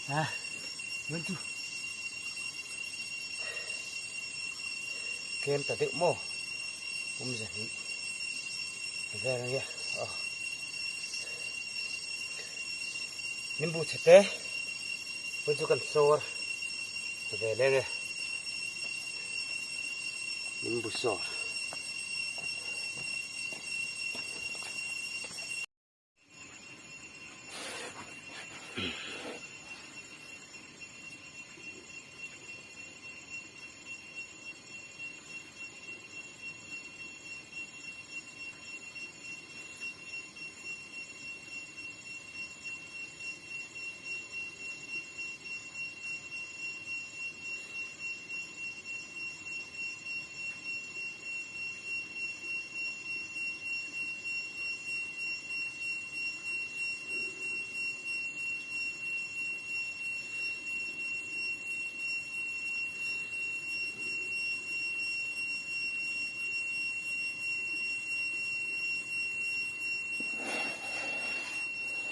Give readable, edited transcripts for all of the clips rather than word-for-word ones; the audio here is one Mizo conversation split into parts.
Ha, mun chu. Tlem ta deuh maw? Pum zahnih vel a nia. Aw. Nimbu chhe te pawh chu kan sawr ve leng e. Nimbu sawr.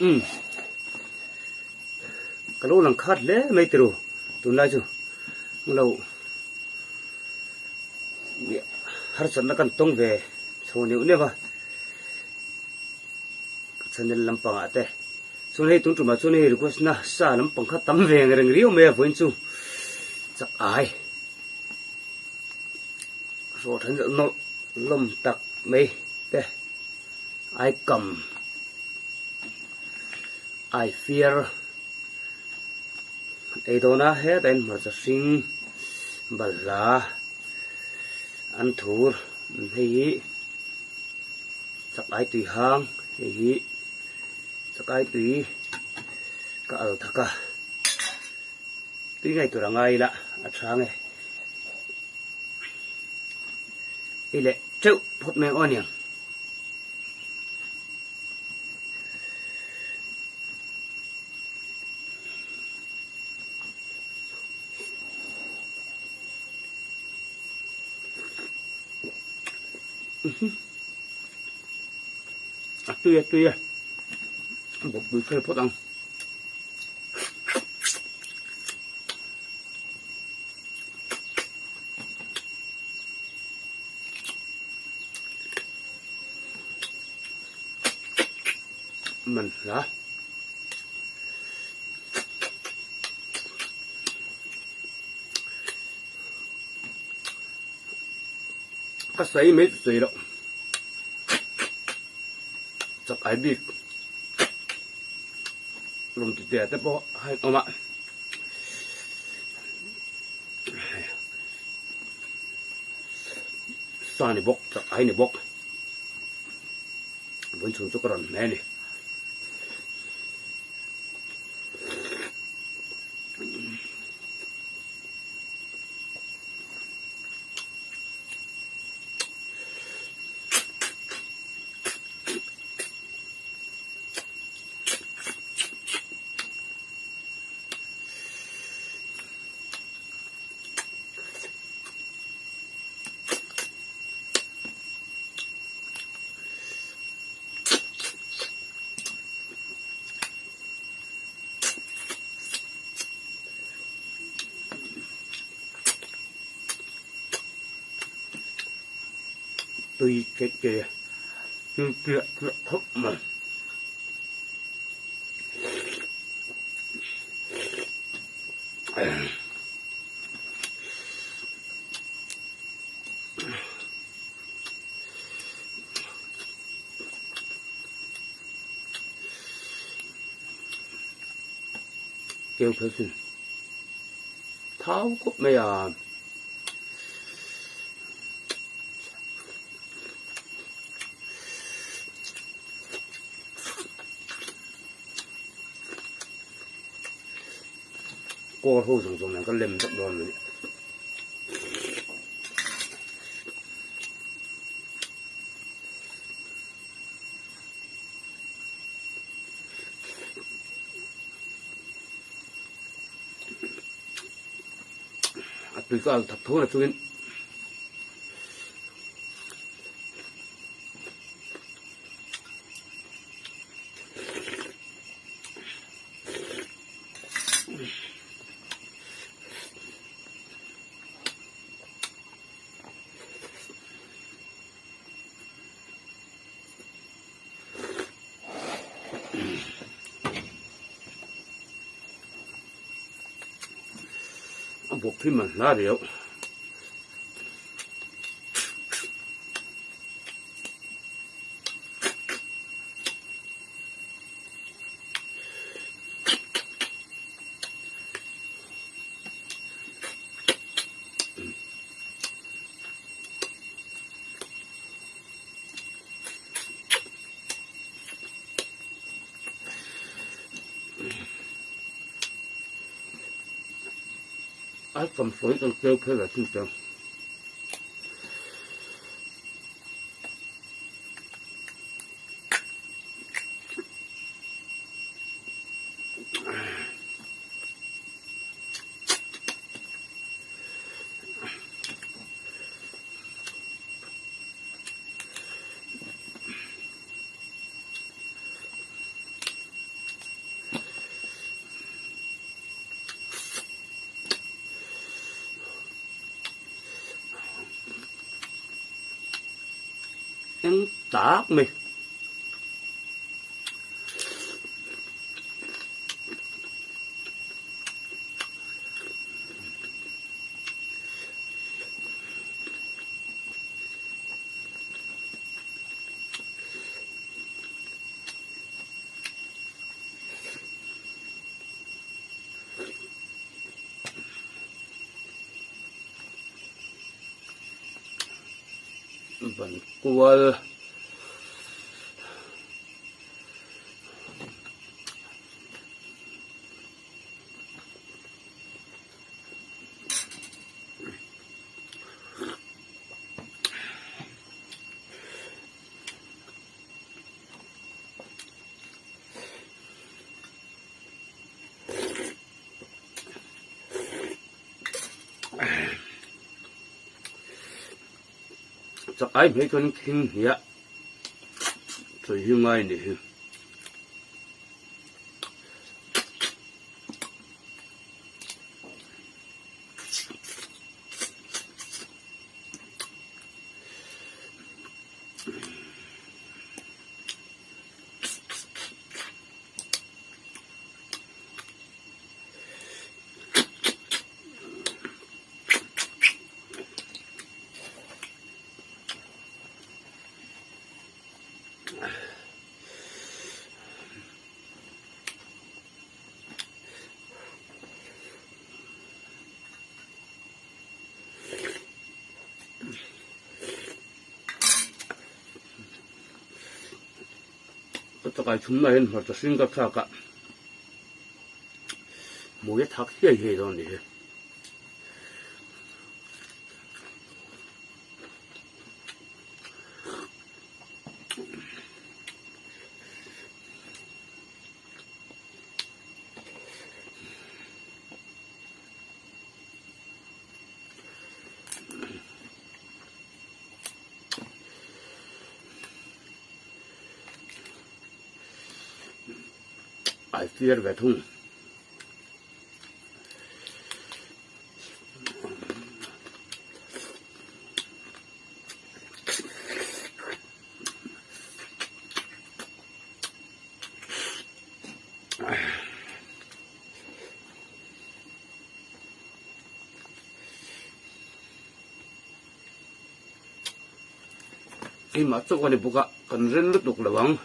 Umm ka lo lang khat hle mai tiro tunlai chu lo harsatna kan tawng ve chho neuh neuh a ka channel lampangah te chuan hei tun tumah chuan hei request na sa lampang kha tam ve ang reng riau mai a vawiin chu chak ai hrawh then nawlh lawm tak mai te ai kam ai fiar Ei dawna hetah hian hmarcha hring balhla an thur hei hi chakai tui hang hei hi chakai tui ka al thak a tui ngei tur a ngai ila a tha nge i leh teuh phawt mai ang aw aniang. A tui a tui a bawkpui khel phawt ang. Man hla. Ka sawi mai chu sawi loh. Chak ai bik. Rawn ti tia te pawh a han awm a. Sa ni bawk, chak ai ni bawk. Vawiin chhung chu ka rawn hmeh a ni. Tui ke ke tui piah piah khawp mai. Keu phel sin thau khawp mai a. Kawl ho zawng zawng nen ka lem vek dawn mai. A tui ka al thak tho na chungin A bawp hi man hla riau. A kam sawi kan keu phel a chin chuan. Eng tak mai. Ban kual. Chak ai hmei chuan thing hniah sawi hi ngai a nih hi. Ka chakai chhumna hian hmarcha hring ka thlak a, hmui a thak hiai hiai dawn a nih hi. Ai fiar ve thung. Keimah chauh a ni bawk a, kan ren lutuk lo ang.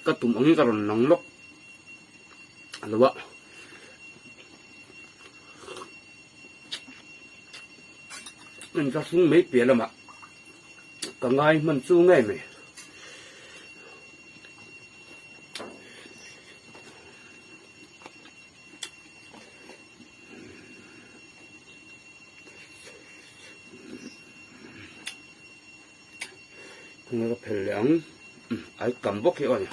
Ka tum angin ka rawn lang lawk lo a. Inthlahrung mai piah lamah ka ngai hman chu ngei mai. ang ai kam bawk hi aw ni.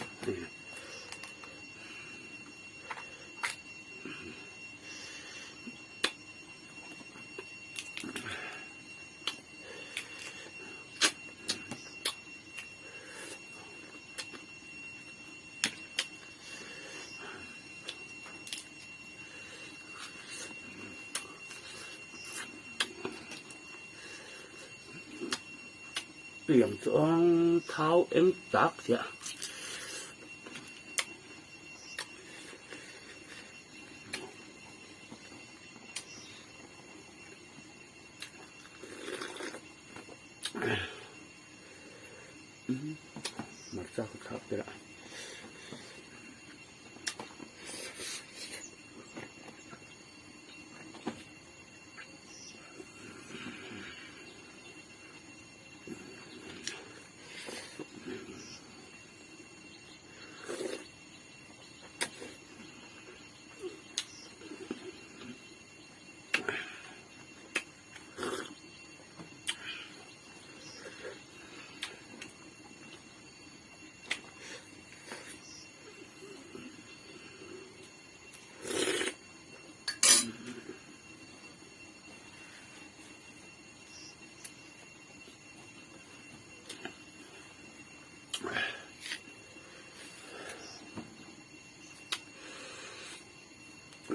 Piang chuan thau eng tak chiah. Hmarcha ka thlak tel a.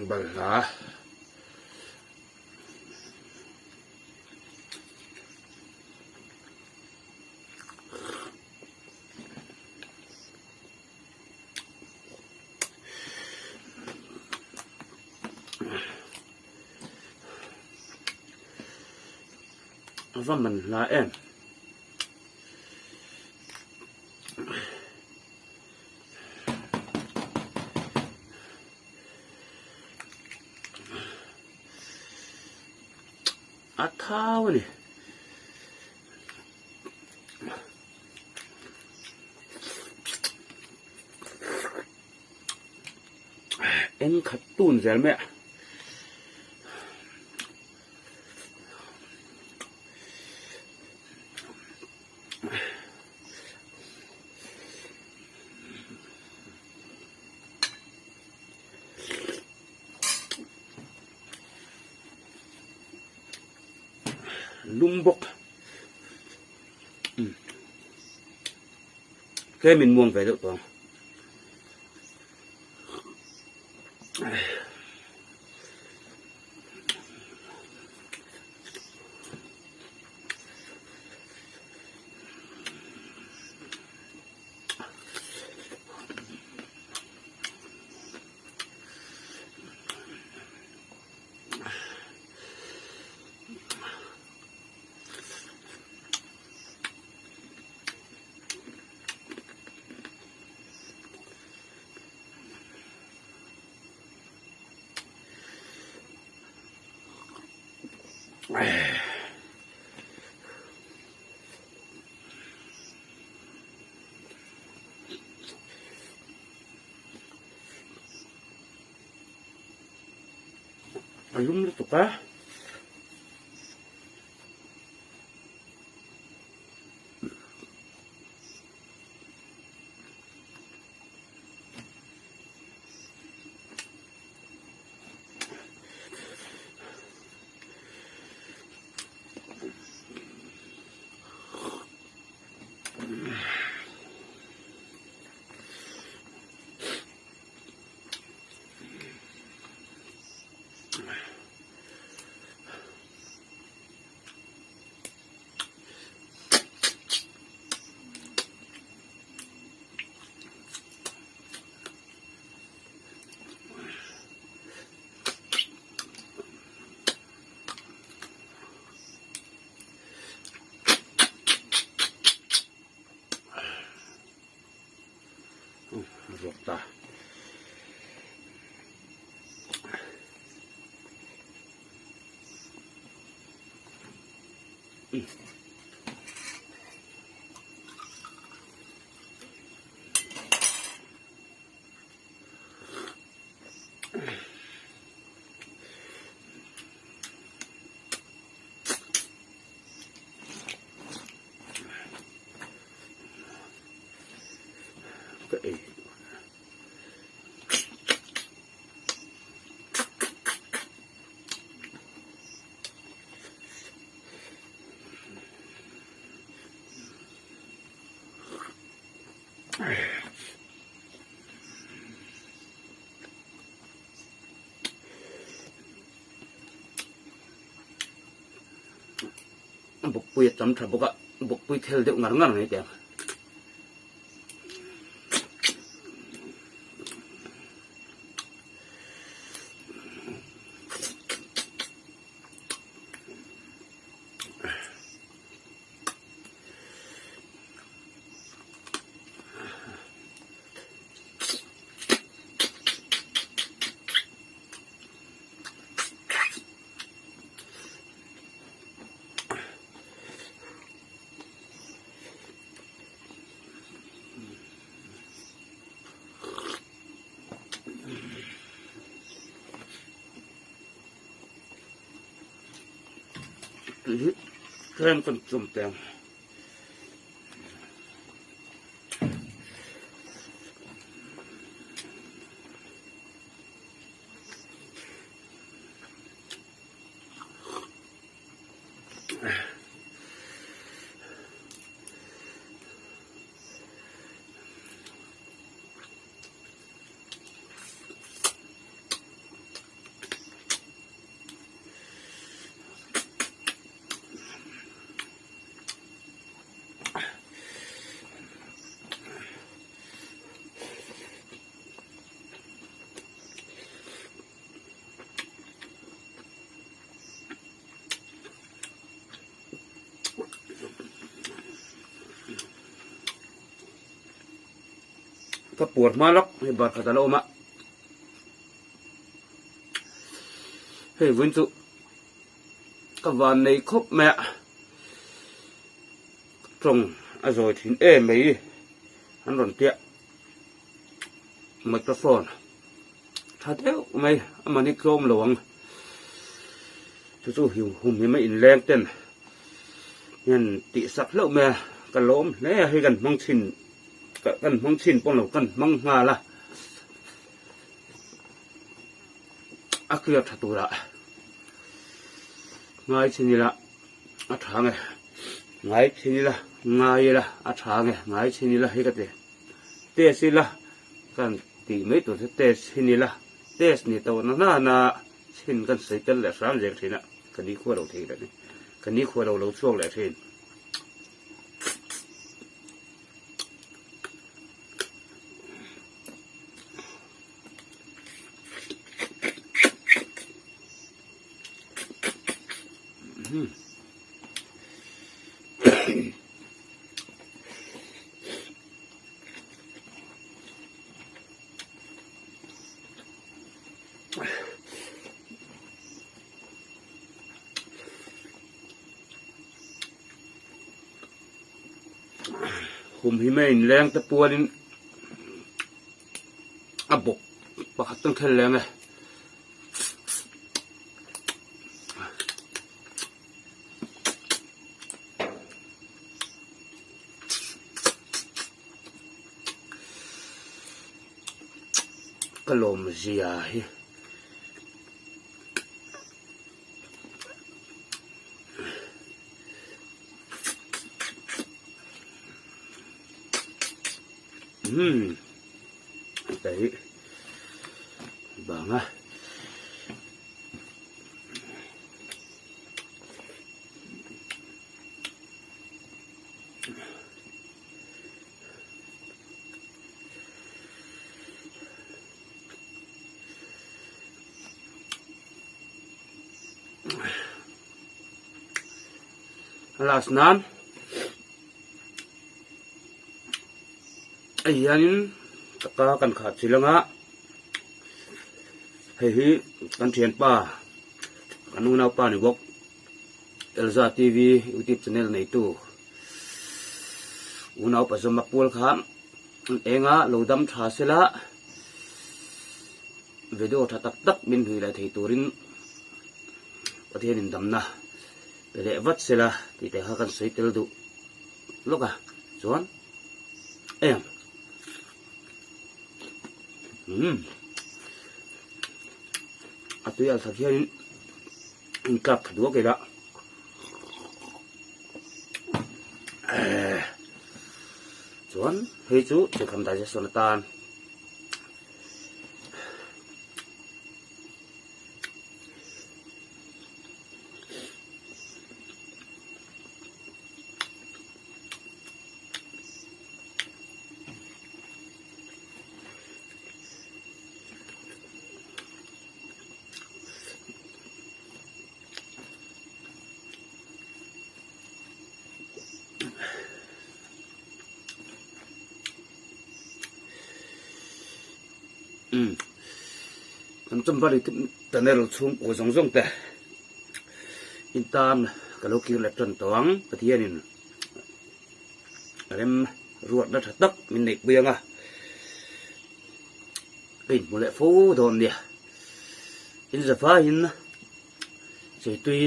Balhla. A va man hla em. A thau a ni. Eng khat tun zel mai a. Lum bawk tlem in muang ve deuh tawh ang. A lum lutuk a. Ruak ta. Ka ei. Bawkpui a tam tha bawk a, bawkpui thel deuh ngar ngar mai teh ang. Tui hi tlem kan chawm teh ang. Ka puar hma lawk hei bar khat a la awm a hei vawiin chu ka van nei khawp mai a tawng a zawi thin em mai an rawn piah microphone tha deuh mai a mahni tlawm lo ang chu chu hum hi mai inleng ten hian tih sak hlauh mai a ka lawm hle a hei kan hmang chhin kan hmang chhin pawh lo kan hmang nghal a a clear tha turah ngai chhin ila a tha nge ngai chhin ila ngai ila a tha nge ngai chhin ila hei ka ti test ila kan tih mai tur chu test chhin ila test ni tawh na nana chhin kan sawi tel leh hram zel thin a ka ni khua lo thei leh ni ka ni khua lo lo chhuak leh thin. Kum hi mai inleng te pualin a bawk pakhat kan khel leng e. Ka lawm zia hi. Umm hei bang a. Last nan hei hianin taka kan khah chil anga hei hi kan thianpa kan unaupa ni bawk Elza TV youtube channel neitu unaupa zawma pual kha an eng a lo dam tha sela video tha tak tak min hlui leh thei turin Pathian in damna pe leh vat sela tih te kha kan sawi tel duh lawk a chuan eng. Umm a tui alh tak hianin in kap tha duak ila chuan hei chu chawlhkham digestion atan Kan chawmva channel chhungkaw zawng zawng te in tan ka lo kir leh tan tawh ang Pathianin rem ruatna tha tak min neih pui ang a ka inhmu leh fo dawn nia in zavaiin cheitui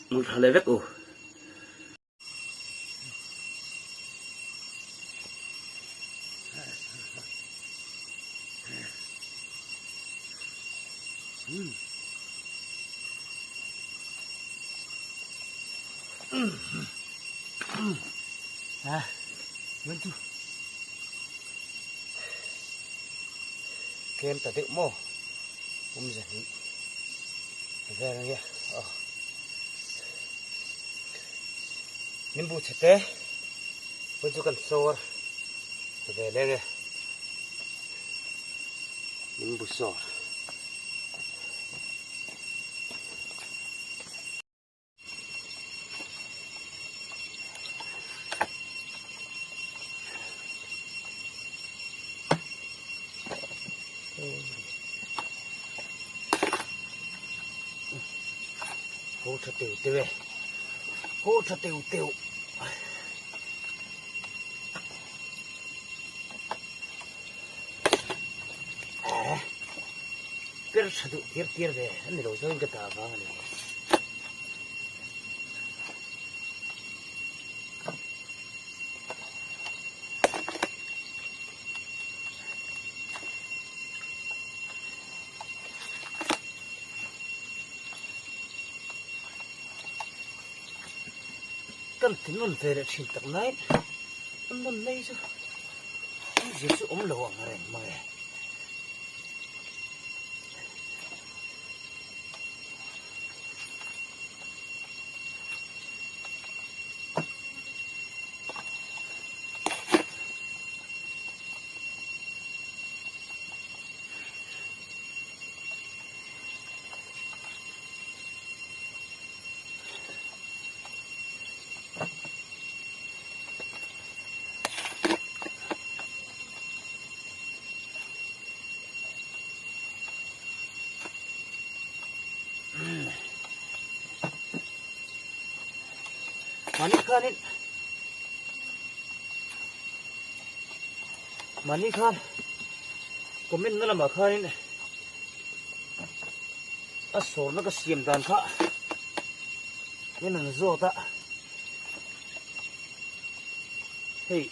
hmang tha leh vek u. Tlem ta deuh maw awmze hnih vel a nia aw nimbu chhe te pawh chu kan sawr ve leng e nimbu sawr. Haw tha teu teu e haw tha teu teu per tha duh tir tir ve a ni lo zawin ka dah vang a ni. Kan ti nawn ve leh thin tak nai an nawn mai chu awmzia chu awm lo ang reng mang e. Mahni khanin mahni khan comment na lamah khanin a sawrna ka siam dan kha min an zawt a hei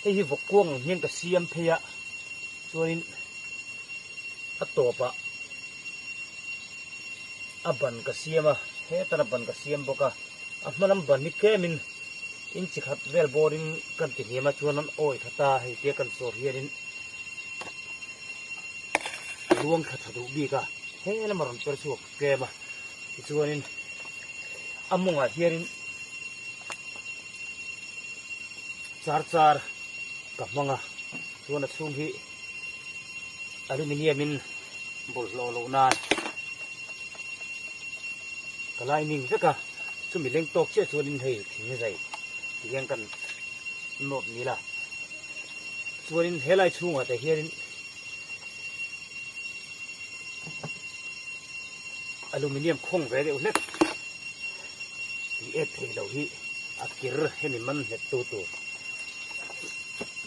hei hi vawk kuang ang hian ka siam phei a chuanin a tawpah a ban ka siam a hetah a ban ka siam bawk a a hma lam ban hi tlemin inchi khat vel bawrin kan ti hniam a chuan an awi khat a hei tia kan sawr hianin ruang thla tha duh bik a he lama rawn per chhuak tlem a tichuanin a mawngah hianin char char ka hmang a chuan a chhung hi aluminium in bawlhhlawh loh nan ka lining vek a chumi leng tawk chiah chuanin hei thing zai ti hian kan nawt nil a chuanin helai chhungah te hianin aluminium khawng ve deuh hlek tih et theih loh hi a kir hemi man nghet tu tur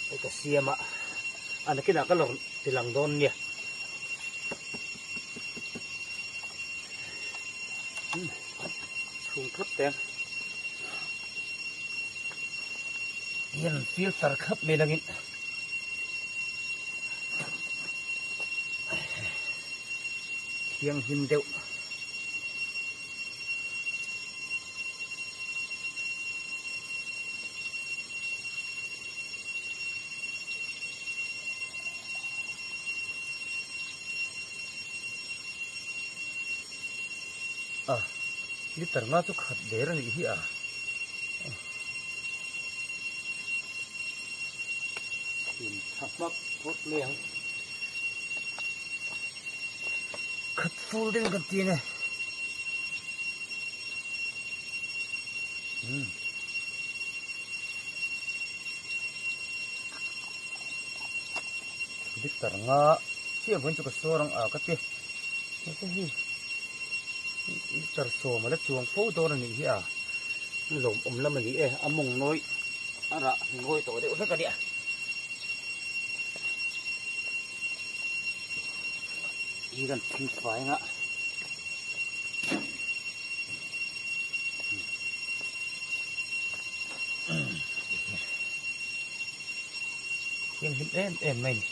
hei ka siam a a nakinah ka lawr ti lang dawn nia chhung thlap te hian filter khap mai langin. thianghlim deuh. A liter nga chu khat der a nih hi a. Chhim tha hmak phawt mai ang. Khat ful deuh kan ti ang e. Umm. Liter nga chiah vawiin chu ka sawr ang a ka ti. Heta hi liter sawm a la chuang fo dawn a nih hi a. Lawmawm lam a ni e, a mawng nawi a rah ngawi tawh deuh vek a nia. Hi kan thing fai anga. Thianghlim em em mai ni.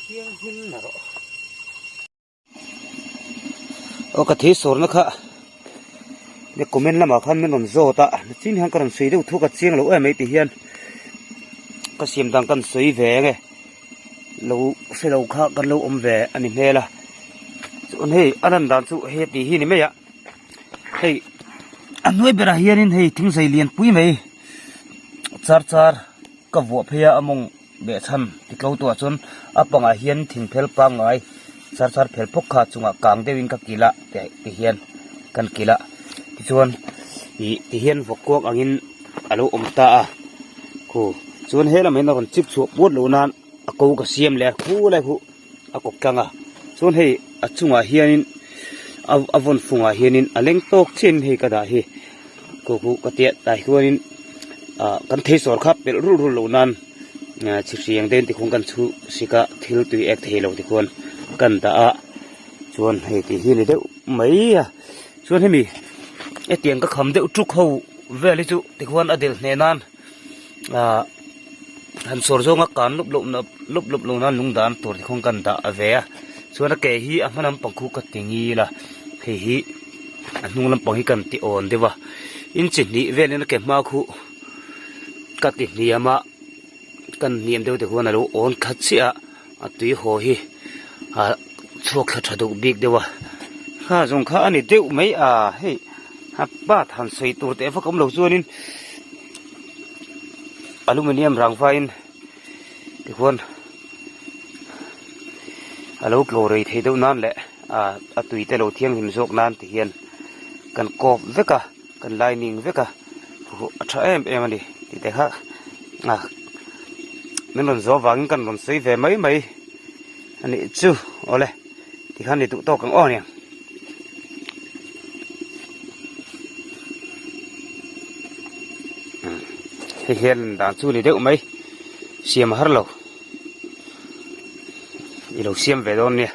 Thianghlim na rawh. Aw ka thei sawrna kha ne comment lamah khan min rawn zawt a chin hian ka rawn sawi deuh thu ka chiang lo em mai ti hian ka siam dan kan sawi ve nge lo hre lo kha kan lo awm ve a ni hmel a chuan hei a lan dan chu hei tih hi ni mai a hei a hnuai berah hianin hei thingzai lian pui mai char char ka vuah phei a a mawng. Behchhan ti tlo tuah chuan a pangah hian thing phel pangngai char char phel phawk kha chungah kang deuhin ka kilh a ti hian kan kilh a tichuan ih ti hian vawk kuak angin a lo awm ta a khu chuan he lamah hian a rawn chip chhuah puat loh nan a ko ka siam leh a khu lai khu a kawp tlang a chuan hei a chungah hianin a vawn fungah hianin a leng tawk chiahin hei ka dah hi khu khu ka tia tah hianin ah kan thei sawr kha pelh rulh rulh loh nan chi hriang te tikhuan kan chhu sik a thil tui ek thei lo tikhuan kan dah a chuan hei tih hi a ni deuh mai a chuan hemi hetiang ka kham deuh tuk ho vel hi chu tikhuan a delh hneh nan ah han sawr zawnga kan lup loh na lup lup loh nan lung dan tur tikhuan kan dah ve a chuan a ke hi a hma lampang khu ka ti ngil a hei hi a hnung lampang hi kan ti awn deuh a inchi hnih velin a ke hma khu ka ti hniam a kan hniam deuh te khuan a lo awn thla chiah a a tui haw hi ah chhuak thla tha duh bik deuh a kha zawng kha a ni deuh mai a hei a pa han sawi tur teh vak awm lo chuanin aluminium rangvain tikhuan a lo tlaw rei thei deuh nan leh ah a tui te lo thianghlim zawk nan ti hian kan kawp vek a kan lining vek a a tha em em a ni tih te kha ah min rawn zawh vangin kan rawn sawi ve mai mai a nih chu awle tikhan ni duh tawk ang aw nia. Hei hian dan chu ni deuh mai siam a har lo i lo siam ve dawn nia.